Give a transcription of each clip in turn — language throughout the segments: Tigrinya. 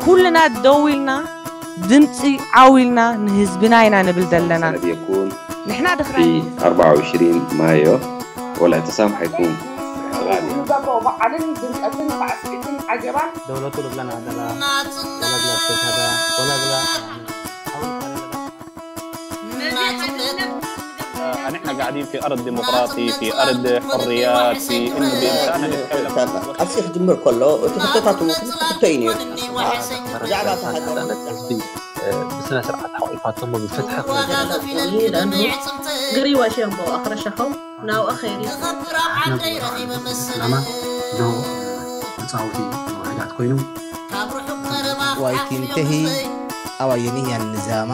ኩልና ደው ኢልና ድምፂ ዓው ኢልና ንህዝብና ኢና ንብል ዘለና። ሰነድ የኩን ንሕና ድኽራይ في أربعة وعشرين مايو ولا تسامحكم. ንገብሮ በዓልን ድምቀትን ሳዕስዒትን ዓጀባን دولة لبنان هذا لا ولا بلا استشهاد ولا بلا نحن قاعدين في أرض ديمقراطي، في أرض حريات، في إنه بإمكاننا نتكلم. ቃልሲ ክጅምር ከሎ እቲ ሕቶታቱ ክልተ እዩ ነይሩ። ብዛዕባ እታ ሃገር ህዝቢ ብስነ ስርዓት ሓቂፋቶሞ ብፍትሒ ክነገር ይህዳሉ ግሪዋ ሸምቦ ኣኽረሸኸው ናብኣ ኸይሪ ናማ ዶ ተፃወቲ ውሕዳት ኮይኑ ዋይቲንተሂ ኣዋየኒ ያን ንዛማ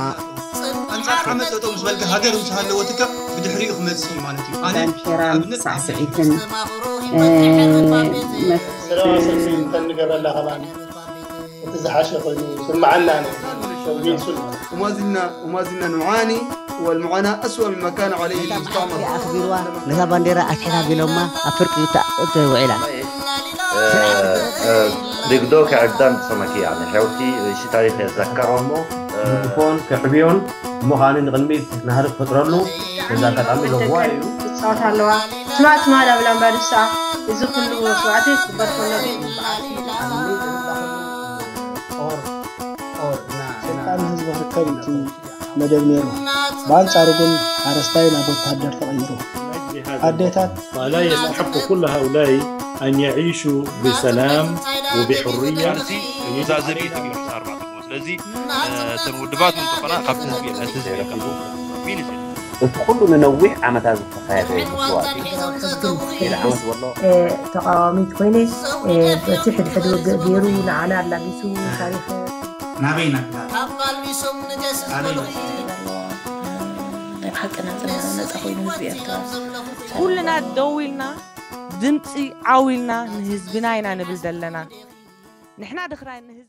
ኣንጻር ዓመጽ ጠጠው ምስ በልካ ሃገር ምስ ሃለወትካ ብድሕሪኡ ክመጽእ እዩ ማለት እዩ። ኣነ ዳንኬራን ኣብነት ሳዕስዒትን ሰላማዊ ሰልፊ እንተንገብረላ ከማን እቲ ዝሓሸ ኮይኑ ይስምዓና ኣነ ሚልሱል ማለት እዩ። وما زلنا وما زلنا نعاني والمعاناة أسوأ مما كان عليه المستعمر. ኣኽቢርዋ ነታ ባንዴራ ኣስሒታ ቢሎማ ኣብ ፍርቂ እታ ውዒላ። ርግዶ ከዕብዳን ዝሰመኪ ያለ ሸውቲ እሺ ታሪክ የዘከረሞ ምድፎን ከዕብዮን እሞ ከዓኒ ንቕድሚት ናህሪ ክፈጥረሉ በዚ ኣጋጣሚ ለዋ እዩ። ትፃወት ኣለዋ። ትማእ ትማል ኣብ ላምባዱሳ እዚ ኩሉ መስዋእቲ ክግበር ከሎ ግን ስልጣን ንህዝቢ ክርከብ እቲ መደብ ነይሩ። ብኣንጻሩ ግን ሓረስታይ ናብ ወተሃደር ተቐይሩ። ኣዴታት وألا يستحق كل هؤلاء أن يعيشوا بسلام وبحرية؟ እዚ መዛዘሚ እዩ ተገይሩ ምስ ኣርባዕተ ጎቦ። ስለዚ እተን ውድባት እውን ዝኾና ካብቲ ህዝቢ እየን፣ ነቲ ህዝቢ እየን ከፍርዎ። ሚኒስ እቲ ኩሉ ንነዊሕ ዓመታት ዝተኻየደ መስዋእቲ ኢድ ዓመት ወሎ ተቃዋሚት ኮይነ በቲ ሕድሕድ ውግእ ገይሩ ንዓና ኣላጊሱ ታሪክ ናበይ ነብላ ኣበይ ሓቅና ዘለና ነፃ ኮይኑ ህዝቢ ኤርትራ ኩልና ደው ኢልና ድምፂ ዓው ኢልና ንህዝብና ኢና ንብል ዘለና ንሕና ድኽራይ ንህዝቢ